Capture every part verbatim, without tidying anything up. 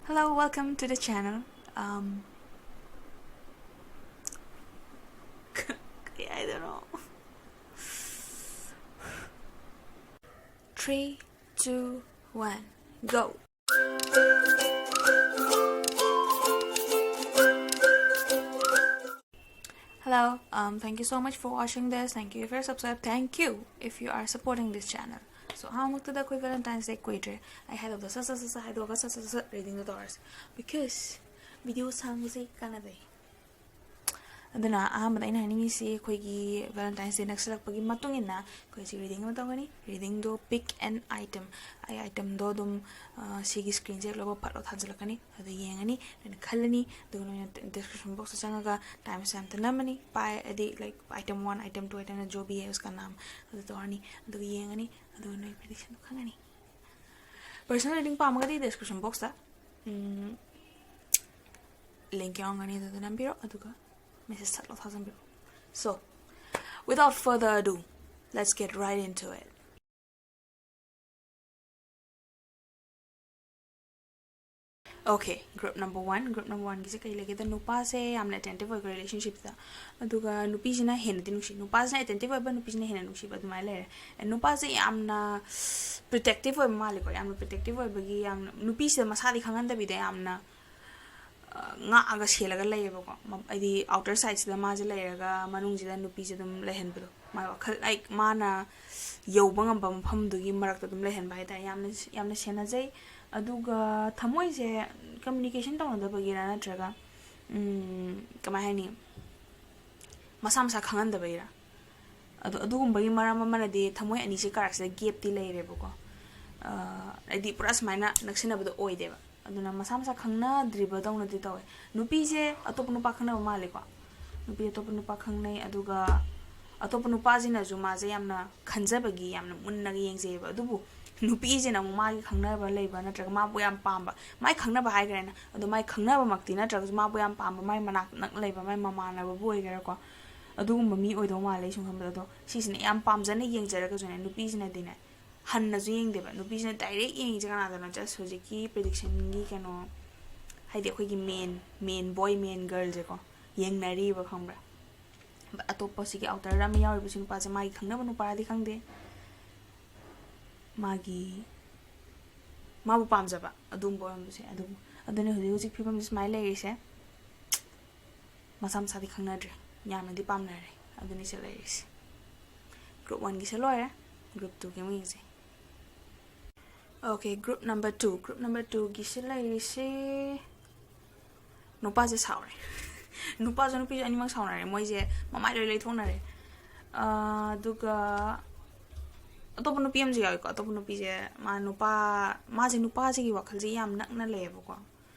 Hello, welcome to the channel. Um, I don't know. Three, two, one, go. Hello, um, thank you so much for watching this. Thank you if you're subscribed. Thank you if you are supporting this channel. So, ꯑꯍꯥꯟꯕꯃꯛꯇꯗ ꯑꯩꯈꯣꯏ Valentine's Day ꯀꯨꯏꯗ꯭ꯔꯦ꯫ ꯑꯩ ꯍꯥꯏꯗꯧꯗ ꯁꯠ ꯁꯠ ꯁꯠ ꯁꯠ ꯍꯥꯏꯗꯣꯛꯑꯒ ꯁꯠ ꯁꯠ ꯁꯠ ꯁꯠ readingꯗꯣ ꯇꯧꯔꯁꯦ꯫ Because video ꯁꯥꯡꯕꯁꯦ ꯀꯥꯟꯅꯗꯦ꯫ ꯑꯗꯨꯅ ꯑꯍꯥꯟꯕꯗ ꯑꯩꯅ ꯍꯥꯏꯅꯤꯡꯉꯤꯁꯤ, ꯑꯩꯈꯣꯏꯒꯤ Valentine's Day ꯅꯛꯁꯤꯜꯂꯛꯄꯒꯤ ꯃꯇꯨꯡ ꯏꯟꯅ ꯑꯩꯈꯣꯏꯁꯤ reading ꯑꯃ ꯇꯧꯒꯅꯤ꯫ Readingꯗꯣ pick an item. ꯑꯩ itemꯗꯣ ꯑꯗꯨꯝ, ꯑ, ꯁꯤꯒꯤ screenꯁꯦ ꯍꯦꯛ ꯂꯧꯕ ꯐꯠ ꯂꯥꯎ ꯊꯥꯖꯤꯜꯂꯛꯀꯅꯤ꯫ ꯑꯗꯨ ꯌꯦꯡꯉꯅꯤ, ꯅꯣꯏꯅ ꯈꯜꯂꯅꯤ, ꯑꯗꯨꯒ ꯅꯣꯏꯅ description boxꯇ ꯆꯪꯉꯒ timestamp ꯅꯝꯃꯅꯤ꯫ ꯄꯥꯏ, ꯍꯥꯏꯗꯤ, like, item one, item two, item जो भी है उसका नाम, ꯑꯗꯨ ꯇꯧꯔꯅꯤ꯫ ꯑꯗꯨꯒ ꯌꯦꯡꯉꯅꯤ, ꯑꯗꯨꯒ ꯅꯣꯏ predictionꯗꯣ ꯈꯪꯉꯅꯤ꯫ Personal reading ꯄꯥꯝꯃꯒꯗꯤ description boxꯇ, ꯎꯝ, link ꯌꯥꯎꯔꯝꯒꯅꯤ, ꯑꯗꯨꯗ ꯅꯝꯕꯤꯔꯣ, ꯑꯗꯨꯒ message ꯁꯠ ꯂꯥꯎ ꯊꯥꯖꯟꯕꯤꯔꯣ꯫ So, without further ado, let's get right into it. Okay, group number one. Group number oneꯒꯤꯁꯦ ꯀꯩ ꯂꯩꯒꯦꯗ, ꯅꯨꯄꯥꯁꯦ ꯌꯥꯝꯅ attentive ꯑꯣꯏꯕ relationshipꯇ꯫ ꯑꯗꯨꯒ ꯅꯨꯄꯤꯁꯤꯅ ꯍꯦꯟꯅꯗꯤ ꯅꯨꯡꯁꯤ, ꯅꯨꯄꯥꯁꯤꯅ attentive ꯑꯣꯏꯕ, ꯅꯨꯄꯤꯁꯤꯅ ꯍꯦꯟꯅ ꯅꯨꯡꯁꯤꯕ, ꯑꯗꯨꯃꯥꯏꯅ ꯂꯩꯔꯦ꯫ And ꯅꯨꯄꯥꯁꯦ ꯌꯥꯝꯅ protective ꯑꯣꯏꯕ ꯃꯥꯜꯂꯦꯀꯣ, ꯌꯥꯝꯅ protective ꯑꯣꯏꯕꯒꯤ, ꯌꯥꯝꯅ ꯅꯨꯄꯤꯁꯤꯗ ꯃꯁꯥꯗꯤ ꯈꯪꯍꯟꯗꯕꯤꯗ ꯌꯥꯝꯅ, ꯑ, ꯉꯥꯛꯑꯒ ꯁꯦꯜꯂꯒ ꯂꯩꯌꯦꯕꯀꯣ꯫ ꯃ-, ꯍꯥꯏꯗꯤ outer sideꯁꯤꯗ ꯃꯥꯁꯦ ꯂꯩꯔꯒ ꯃꯅꯨꯡꯁꯤꯗ ꯅꯨꯄꯤꯁꯦ ꯑꯗꯨꯝ ꯂꯩꯍꯟꯕꯗꯣ꯫ ꯃꯥ ꯋꯥꯈꯜ, like, ꯃꯥꯅ ꯌꯧꯕ ꯉꯝꯕ ꯃꯐꯝꯗꯨꯒꯤ ꯃꯔꯛꯇ ꯑꯗꯨꯝ ꯂꯩꯍꯟꯕ ꯍꯥꯏꯇꯥꯔꯦ꯫ ꯌꯥꯝꯅ, ꯌꯥꯝꯅ ꯁꯦꯟꯅꯖꯩ꯫ ꯑꯗꯨꯒ ꯊꯃꯣꯏꯁꯦ communication ꯇꯧꯅꯗꯕꯒꯤꯔ ꯅꯠꯇ꯭ꯔꯒ, ꯎꯝ, ꯀꯃꯥꯏ ꯍꯥꯏꯅꯤ, ꯃꯁꯥ ꯃꯁꯥ ꯈꯪꯍꯟꯗꯕꯒꯤꯔ? ꯑꯗꯣ ꯑꯗꯨꯒꯨꯝꯕꯒꯤ ꯃꯔꯝ ꯑꯃꯅꯗꯤ ꯊꯃꯣꯏ ꯑꯅꯤꯁꯦ ꯀꯥꯔꯛꯁꯤꯗ gapꯇꯤ ꯂꯩꯔꯦꯕꯀꯣ꯫ ꯑ, ꯍꯥꯏꯗꯤ ꯄꯨꯔꯥ ꯁꯨꯃꯥꯏꯅ ꯅꯛꯁꯤꯟꯅꯕꯗꯣ ꯑꯣꯏꯗꯦꯕ꯫ ꯑꯗꯨꯅ ꯃꯁꯥ ꯃꯁꯥ ꯈꯪꯅꯗ꯭ꯔꯤꯕꯗꯧꯅꯗꯤ ꯇꯧꯋꯦ꯫ ꯅꯨꯄꯤꯁꯦ ꯑꯇꯣꯞꯄ ꯅꯨꯄꯥ ꯈꯪꯅꯕ ꯃꯥꯜꯂꯦꯀꯣ꯫ ꯅꯨꯄꯤ ꯑꯇꯣꯞꯄ ꯅꯨꯄꯥ ꯈꯪꯅꯩ, ꯑꯗꯨꯒ ꯑꯇꯣꯞꯄ ꯅꯨꯄꯥꯁꯤꯅꯁꯨ ꯃꯥꯁꯦ ꯌꯥꯝꯅ ꯈꯟꯖꯕꯒꯤ, ꯌꯥꯝꯅ ꯃꯨꯟꯅꯒ ꯌꯦꯡꯖꯩꯌꯦꯕ꯫ ꯑꯗꯨꯕꯨ ꯅꯨꯄꯤꯁꯤꯅ ꯑꯃꯨꯛ ꯃꯥꯒꯤ ꯈꯪꯅꯕ ꯂꯩꯕ ꯅꯠꯇ꯭ꯔꯒ ꯃꯥꯕꯨ ꯌꯥꯝ ꯄꯥꯝꯕ, ꯃꯥꯏ ꯈꯪꯅꯕ ꯍꯥꯏꯈ꯭ꯔꯦꯅ, ꯑꯗꯣ ꯃꯥꯏ ꯈꯪꯅꯕꯃꯛꯇꯤ ꯅꯠꯇ꯭ꯔꯒꯁꯨ ꯃꯥꯕꯨ ꯌꯥꯝ ꯄꯥꯝꯕ, ꯃꯥꯏ ꯃꯅꯥꯛ ꯅꯛꯅ ꯂꯩꯕ, ꯃꯥꯏ ꯃꯃꯥꯟꯅꯕꯕꯨ ꯑꯣꯏꯒꯦꯔꯥꯀꯣ, ꯑꯗꯨꯒꯨꯝꯕ ꯃꯤ ꯑꯣꯏꯗꯧ ꯃꯥꯜꯂꯦ ꯑꯩ ꯁꯨꯝ ꯈꯟꯕꯗ꯫ ꯑꯗꯣ ꯁꯤꯁꯤꯅ ꯌꯥꯝ ꯄꯥꯝꯖꯅ ꯌꯦꯡꯖꯔꯒꯁꯨꯅꯦ, ꯅꯨꯄꯤꯁꯤꯅꯗꯤꯅꯦ, ꯍꯟꯅꯁꯨ ꯌꯦꯡꯗꯦꯕ꯫ ꯅꯨꯄꯤꯁꯤꯅ ꯗꯥꯏꯔꯦꯛ ꯌꯦꯡꯉꯤꯁꯦ ꯀꯅꯥꯗꯅꯣ? ꯖꯁ ꯍꯧꯖꯤꯛꯀꯤ ꯄ꯭ꯔꯤꯗꯤꯛꯁꯟꯒꯤ ꯀꯩꯅꯣ, ꯍꯥꯏꯗꯤ ꯑꯩꯈꯣꯏꯒꯤ ꯃꯦꯟ ꯃꯦꯟ ꯕꯣꯏ ꯃꯦꯟ ꯒꯔꯜꯁꯦꯀꯣ, ꯌꯦꯡꯅꯔꯤꯕ, ꯈꯪꯕ꯭ꯔꯥ? ꯑꯇꯣꯞꯄ ꯁꯤꯒꯤ ꯑꯥꯎꯇꯔꯗ ꯑꯃ ꯌꯥꯎꯔꯤꯕꯁꯤ ꯅꯨꯄꯥꯁꯦ ꯃꯥꯒꯤ ꯈꯪꯅꯕ ꯅꯨꯄꯥꯗꯤ ꯈꯪꯗꯦ, ꯃꯥꯒꯤ ꯃꯥꯕꯨ ꯄꯥꯝꯖꯕ ꯑꯗꯨꯒꯨꯝꯕ ꯑꯣꯏꯔꯝꯕꯁꯦ꯫ ꯑꯗꯨꯕꯨ ꯑꯗꯨꯅ ꯍꯧꯖꯤꯛ ꯍꯧꯖꯤꯛ ꯐꯤꯕꯝꯁꯦ ꯁꯨꯃꯥꯏꯅ ꯂꯩꯔꯤꯁꯦ꯫ ꯃꯁꯥ ꯃꯁꯥꯗꯤ ꯈꯪꯅꯗ꯭ꯔꯦ, ꯌꯥꯝꯅꯗꯤ ꯄꯥꯝꯅꯔꯦ꯫ ꯑꯗꯨꯅꯤ ꯁꯤ ꯂꯩꯔꯤꯁꯦ꯫ ꯒ꯭ꯔꯨꯞ ꯋꯥꯟꯒꯤꯁꯦ ꯂꯣꯏꯔꯦ꯫ ꯒ꯭ꯔꯨꯞ ꯇꯨꯒꯤ ꯑꯃꯨꯛ ꯌꯦꯡꯁꯦ꯫ Okay, group number two. Group number ꯇꯨꯒꯤꯁꯦ ꯂꯩꯔꯤꯁꯦ, ꯅꯨꯄꯥꯁꯦ ꯁꯥꯎꯔꯦ꯫ ꯅꯨꯄꯥꯁꯨ ꯅꯨꯄꯤꯁꯨ ꯑꯅꯤꯃꯛ ꯁꯥꯎꯅꯔꯦ꯫ ꯃꯣꯏꯁꯦ ꯃꯃꯥꯏ ꯂꯣꯏ ꯂꯩꯊꯣꯛꯅꯔꯦ꯫ ꯑꯥ, ꯑꯗꯨꯒ ꯑꯇꯣꯞꯄ ꯅꯨꯄꯤ ꯑꯃꯁꯨ ꯌꯥꯎꯋꯦꯀꯣ꯫ ꯑꯇꯣꯞꯄ ꯅꯨꯄꯤꯁꯦ, ꯃꯥ ꯅꯨꯄꯥ, ꯃꯥꯁꯦ ꯅꯨꯄꯥꯁꯤꯒꯤ ꯋꯥꯈꯜꯁꯦ ꯌꯥꯝ ꯅꯛꯅ ꯂꯩꯌꯦꯕꯀꯣ꯫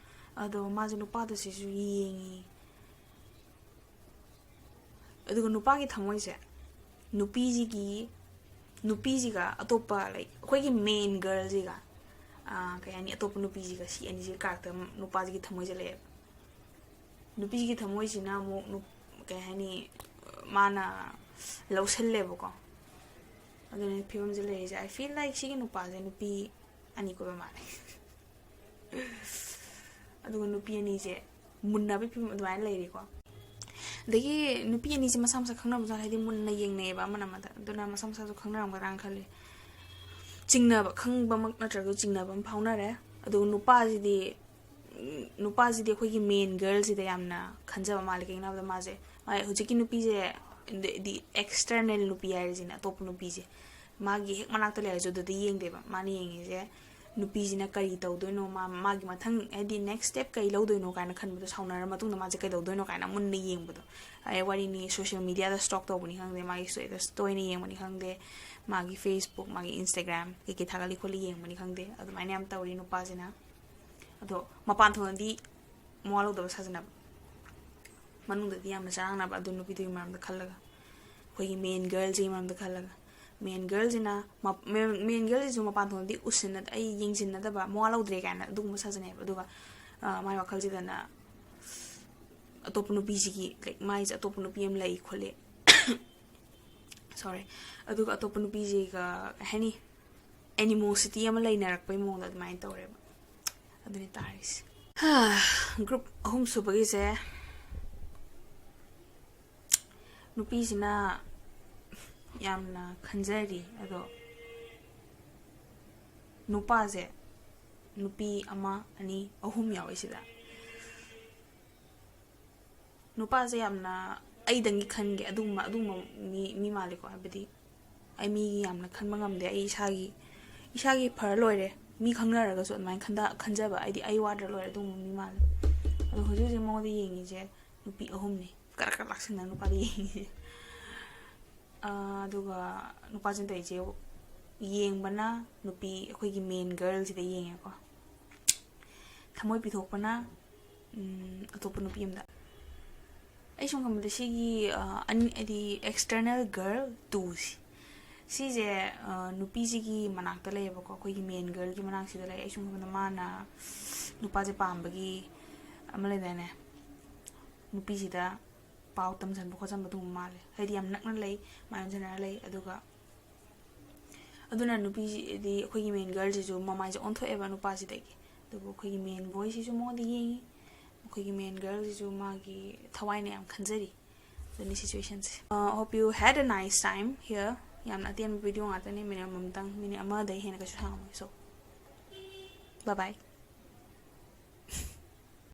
ꯑꯗꯣ ꯃꯥꯁꯦ ꯅꯨꯄꯥꯗ ꯁꯤꯁꯨ ꯌꯦꯡꯉꯤ꯫ ꯑꯗꯨꯒ ꯅꯨꯄꯥꯒꯤ ꯊꯃꯣꯏꯁꯦ, ꯅꯨꯄꯤꯁꯤꯒꯤ, ꯅꯨꯄꯤꯁꯤꯒ ꯑꯇꯣꯞꯄ, ꯂꯥꯏꯛ, ꯑꯩꯈꯣꯏꯒꯤ ꯃꯦꯟ ꯒꯔꯜꯁꯤꯒ, ꯑꯥ, ꯀꯩ ꯍꯥꯏꯅꯤ, ꯑꯇꯣꯞꯄ ꯅꯨꯄꯤꯁꯤꯒ, ꯁꯤ ꯑꯅꯤꯁꯤꯒꯤ ꯀꯥꯔꯛꯇ ꯅꯨꯄꯥꯁꯤꯒꯤ ꯊꯃꯣꯏꯁꯦ ꯂꯩꯌꯦꯕ꯫ ꯅꯨꯄꯤꯁꯤꯒꯤ ꯊꯃꯣꯏꯁꯤꯅ ꯑꯃꯨꯛ ꯅꯨꯞ-, ꯀꯩ ꯍꯥꯏꯅꯤ, ꯃꯥꯅ ꯂꯧꯁꯜꯂꯦꯕꯀꯣ꯫ ꯑꯗꯨꯅ ꯐꯤꯕꯝꯁꯦ ꯂꯩꯔꯤꯁꯦ꯫ I feel like ꯁꯤꯒꯤ ꯅꯨꯄꯥꯁꯦ ꯅꯨꯄꯤ ꯑꯅꯤ ꯀꯣꯏꯕ ꯃꯥꯜꯂꯦ꯫ ꯑꯗꯨꯒ ꯅꯨꯄꯤ ꯑꯅꯤꯁꯦ ꯃꯨꯟꯅꯕꯒꯤ ꯐꯤꯕꯝ ꯑꯗꯨꯃꯥꯏꯅ ꯂꯩꯔꯤꯀꯣ꯫ ꯑꯗꯒꯤ ꯅꯨꯄꯤ ꯑꯅꯤꯁꯦ ꯃꯁꯥ ꯃꯁꯥ ꯈꯪꯅꯕꯖꯥꯠꯅꯤ, ꯍꯥꯏꯗꯤ ꯃꯨꯟꯅ ꯌꯦꯡꯅꯩꯌꯦꯕ ꯑꯃꯅ ꯑꯃꯗ꯫ ꯑꯗꯨꯅ ꯃꯁꯥ ꯃꯁꯥꯁꯨ ꯈꯪꯅꯔꯝꯒꯗ꯭ꯔꯥꯅ ꯈꯜꯂꯤ꯫ ꯆꯤꯡꯅꯕ, ꯈꯪꯕꯃꯛ ꯅꯠꯇ꯭ꯔꯒꯁꯨ ꯆꯤꯡꯅꯕ ꯑꯃ ꯐꯥꯎꯅꯔꯦ꯫ ꯑꯗꯨꯒ ꯅꯨꯄꯥꯁꯤꯗꯤ, ꯎꯝ, ꯅꯨꯄꯥꯁꯤꯗꯤ ꯑꯩꯈꯣꯏꯒꯤ ꯃꯦꯟ ꯒꯔꯜꯁꯤꯗ ꯌꯥꯝꯅ ꯈꯟꯖꯕ ꯃꯥꯜꯂꯦ꯫ ꯀꯩꯒꯤꯅꯣ ꯍꯥꯏꯕꯗ ꯃꯥꯁꯦ, ꯃꯥ ꯍꯧꯖꯤꯛꯀꯤ ꯅꯨꯄꯤꯁꯦ, the, the external ꯅꯨꯄꯤ ꯍꯥꯏꯔꯤꯁꯤꯅ, ꯑꯇꯣꯞꯄ ꯅꯨꯄꯤꯁꯦ, ꯃꯥꯒꯤ ꯍꯦꯛ ꯃꯅꯥꯛꯇ ꯂꯩꯔꯁꯨ ꯑꯗꯨꯗ ꯌꯦꯡꯗꯦꯕ꯫ ꯃꯥꯅ ꯌꯦꯡꯉꯤꯁꯦ ꯅꯨꯄꯤꯁꯤꯅ ꯀꯔꯤ ꯇꯧꯗꯣꯏꯅꯣ, ꯃꯥ, ꯃꯥꯒꯤ ꯃꯊꯪ, ꯍꯥꯏꯗꯤ next step ꯀꯩ ꯂꯧꯗꯣꯏꯅꯣ ꯀꯥꯏꯅ ꯈꯟꯕꯗꯣ, ꯁꯥꯎꯅꯔ ꯃꯇꯨꯡꯗ ꯃꯥꯁꯦ ꯀꯩꯗꯧꯗꯣꯏꯅꯣ ꯀꯥꯏꯅ ꯃꯨꯟꯅ ꯌꯦꯡꯕꯗꯣ꯫ ꯑꯩ ꯋꯥꯔꯤꯅꯤ, social media ꯗ stalk ꯇꯧꯕꯅꯤ ꯈꯪꯗꯦ, ꯃꯥꯒꯤ status ꯇꯣꯏꯅ ꯌꯦꯡꯕꯅꯤ ꯈꯪꯗꯦ, ꯃꯥꯒꯤ Facebook, ꯃꯥꯒꯤ Instagram ꯀꯩꯀꯩ ꯊꯥꯒꯠꯂꯤ ꯈꯣꯠꯂꯤ ꯌꯦꯡꯕꯅꯤ ꯈꯪꯗꯦ, ꯑꯗꯨꯃꯥꯏꯅ ꯌꯥꯝ ꯇꯧꯔꯤ ꯅꯨꯄꯥꯁꯤꯅ꯫ ꯑꯗꯣ ꯃꯄꯥꯟ ꯊꯣꯡꯗꯗꯤ ꯃꯋꯥ ꯂꯧꯗꯕ ꯁꯥꯖꯟꯅꯕ, ꯃꯅꯨꯡꯗꯗꯤ ꯌꯥꯝꯅ ꯆꯔꯥꯡꯅꯕ ꯑꯗꯨ ꯅꯨꯄꯤꯗꯨꯒꯤ ꯃꯔꯝꯗ ꯈꯜꯂꯒ, ꯑꯩꯈꯣꯏꯒꯤ ꯃꯦꯟ ꯒꯔꯜꯁꯤꯒꯤ ꯃꯔꯝꯗ ꯈꯜꯂꯒ꯫ ꯃꯦꯟ ꯒꯔꯜꯁꯤꯅ ꯃꯞ-, ꯃꯦꯟ, ꯃꯦꯟ ꯒꯔꯜꯁꯤꯁꯨ ꯃꯄꯥꯟ ꯊꯣꯡꯗꯗꯤ ꯎꯁꯤꯟꯅ-, ꯑꯩ ꯌꯦꯡꯁꯤꯟꯅꯗꯕ, ꯃꯋꯥ ꯂꯧꯗ꯭ꯔꯦ ꯀꯥꯏꯅ ꯑꯗꯨꯒꯨꯝꯕ ꯁꯥꯖꯟꯅꯩꯕ꯫ ꯑꯗꯨꯒ, ꯑ, ꯃꯥꯏ ꯋꯥꯈꯜꯁꯤꯗꯅ ꯑꯇꯣꯞꯄ ꯅꯨꯄꯤꯁꯤꯒꯤ, ꯂꯥꯏꯛ, ꯃꯥꯏꯁꯦ ꯑꯇꯣꯞꯄ ꯅꯨꯄꯤ ꯑꯃ ꯂꯩ ꯈꯣꯠꯂꯤ꯫ Sorry꯫ ꯑꯗꯨꯒ ꯑꯇꯣꯞꯄ ꯅꯨꯄꯤꯁꯤꯒ, ꯀꯩ ꯍꯥꯏꯅꯤ, animosity ꯑꯃ ꯂꯩꯅꯔꯛꯄꯩ ꯃꯑꯣꯡꯗ ꯑꯗꯨꯃꯥꯏꯅ ꯇꯧꯔꯦꯕ꯫ ꯑꯗꯨꯅꯤ ꯇꯥꯔꯤꯁꯦ꯫ Group ꯑꯍꯨꯝ ꯁꯨꯕꯒꯤꯁꯦ ꯅꯨꯄꯤꯁꯤꯅ ꯌꯥꯝꯅ ꯈꯟꯖꯔꯤ, ꯑꯗꯣ ꯅꯨꯄꯥꯁꯦ ꯅꯨꯄꯤ ꯑꯃ, ꯑꯅꯤ, ꯑꯍꯨꯝ ꯌꯥꯎꯋꯦ ꯁꯤꯗ꯫ ꯅꯨꯄꯥꯁꯦ ꯌꯥꯝꯅ ꯑꯩꯗꯪꯒꯤ ꯈꯟꯒꯦ ꯑꯗꯨꯒꯨꯝꯕ, ꯑꯗꯨꯒꯨꯝꯕ ꯃꯤ, ꯃꯤ ꯃꯥꯜꯂꯦꯀꯣ꯫ ꯍꯥꯏꯕꯗꯤ ꯑꯩ ꯃꯤꯒꯤ ꯌꯥꯝꯅ ꯈꯟꯕ ꯉꯝꯗꯦ, ꯑꯩ ꯏꯁꯥꯒꯤ, ꯏꯁꯥꯒꯤ ꯐꯔ ꯂꯣꯏꯔꯦ꯫ ꯃꯤ ꯈꯪꯅꯔꯒꯁꯨ ꯑꯗꯨꯃꯥꯏꯅ ꯈꯟꯗ-, ꯈꯟꯖꯕ, ꯍꯥꯏꯗꯤ ꯑꯩ ꯋꯥꯗ꯭ꯔ ꯂꯣꯏꯔꯦ ꯑꯗꯨꯒꯨꯝꯕ ꯃꯤ ꯃꯥꯜꯂꯦ꯫ ꯑꯗꯣ ꯍꯧꯖꯤꯛ ꯍꯧꯖꯤꯛ ꯃꯉꯣꯟꯗ ꯌꯦꯡꯉꯤꯁꯦ ꯅꯨꯄꯤ ꯑꯍꯨꯝꯅꯤ, ꯀꯔꯛ ꯀꯔꯛ ꯂꯥꯛꯁꯟꯅ ꯅꯨꯄꯥꯗ ꯌꯦꯡꯉꯤꯁꯦ꯫ ꯑꯥ, ꯑꯗꯨꯒ ꯅꯨꯄꯥꯁꯤꯅ ꯇꯧꯔꯤꯁꯦ, ꯌꯦꯡꯕꯅ ꯅꯨꯄꯤ ꯑꯩꯈꯣꯏꯒꯤ main girlꯁꯤꯗ ꯌꯦꯡꯉꯦꯀꯣ꯫ ꯊꯃꯣꯏ ꯄꯤꯊꯣꯛꯄꯅ, ꯎꯝ, ꯑꯇꯣꯞꯄ ꯅꯨꯄꯤ ꯑꯃꯗ꯫ ꯑꯩ ꯁꯨꯝ ꯈꯟꯕꯗ ꯁꯤꯒꯤ, ꯑ, ꯑꯅꯤ, ꯍꯥꯏꯗꯤ external girl twoꯁꯤ, ꯁꯤꯁꯦ, ꯑ, ꯅꯨꯄꯤꯁꯤꯒꯤ ꯃꯅꯥꯛꯇ ꯂꯩꯌꯦꯕꯀꯣ, ꯑꯩꯈꯣꯏꯒꯤ main girlꯒꯤ ꯃꯅꯥꯛꯁꯤꯗ ꯂꯩ꯫ ꯑꯩ ꯁꯨꯝ ꯈꯟꯕꯗ ꯃꯥꯅ ꯅꯨꯄꯥꯁꯦ ꯄꯥꯝꯕꯒꯤ ꯑꯃ ꯂꯩꯗꯥꯏꯅꯦ, ꯅꯨꯄꯤꯁꯤꯗ ꯄꯥꯎ ꯇꯝꯁꯟꯕ ꯈꯣꯠꯆꯟꯕ ꯑꯗꯨꯒꯨꯝꯕ ꯃꯥꯜꯂꯦ꯫ ꯍꯥꯏꯗꯤ ꯌꯥꯝ ꯅꯛꯅ ꯂꯩ, ꯃꯥ ꯌꯣꯟꯁꯤꯟꯅꯔ ꯂꯩ꯫ ꯑꯗꯨꯒ ꯑꯗꯨꯅ ꯅꯨꯄꯤꯁꯤꯗꯤ, ꯑꯩꯈꯣꯏꯒꯤ main girlꯁꯤꯁꯨ ꯃꯃꯥꯏꯁꯦ ꯑꯣꯟꯊꯣꯛꯑꯦꯕ ꯅꯨꯄꯥꯁꯤꯗꯒꯤ꯫ ꯑꯗꯨꯕꯨ ꯑꯩꯈꯣꯏꯒꯤ main boyꯁꯤꯁꯨ ꯃꯉꯣꯟꯗ ꯌꯦꯡꯉꯤ, ꯑꯩꯈꯣꯏꯒꯤ main girlꯁꯤꯁꯨ ꯃꯥꯒꯤ ꯊꯋꯥꯏꯅ ꯌꯥꯝ ꯈꯟꯖꯔꯤ꯫ ꯑꯗꯨꯅꯤ situationꯁꯦ꯫ Uh, hope you had a nice time here. ꯌꯥꯝꯅ ꯑꯇꯦꯟꯕ video ꯉꯥꯛꯇꯅꯤ, minute ꯑꯃꯃꯝꯇꯪ, minute ꯑꯃꯗꯩ ꯍꯦꯟꯅ ꯀꯩꯁꯨ ꯁꯥꯡꯉꯝꯃꯣꯏ꯫ So, bye bye.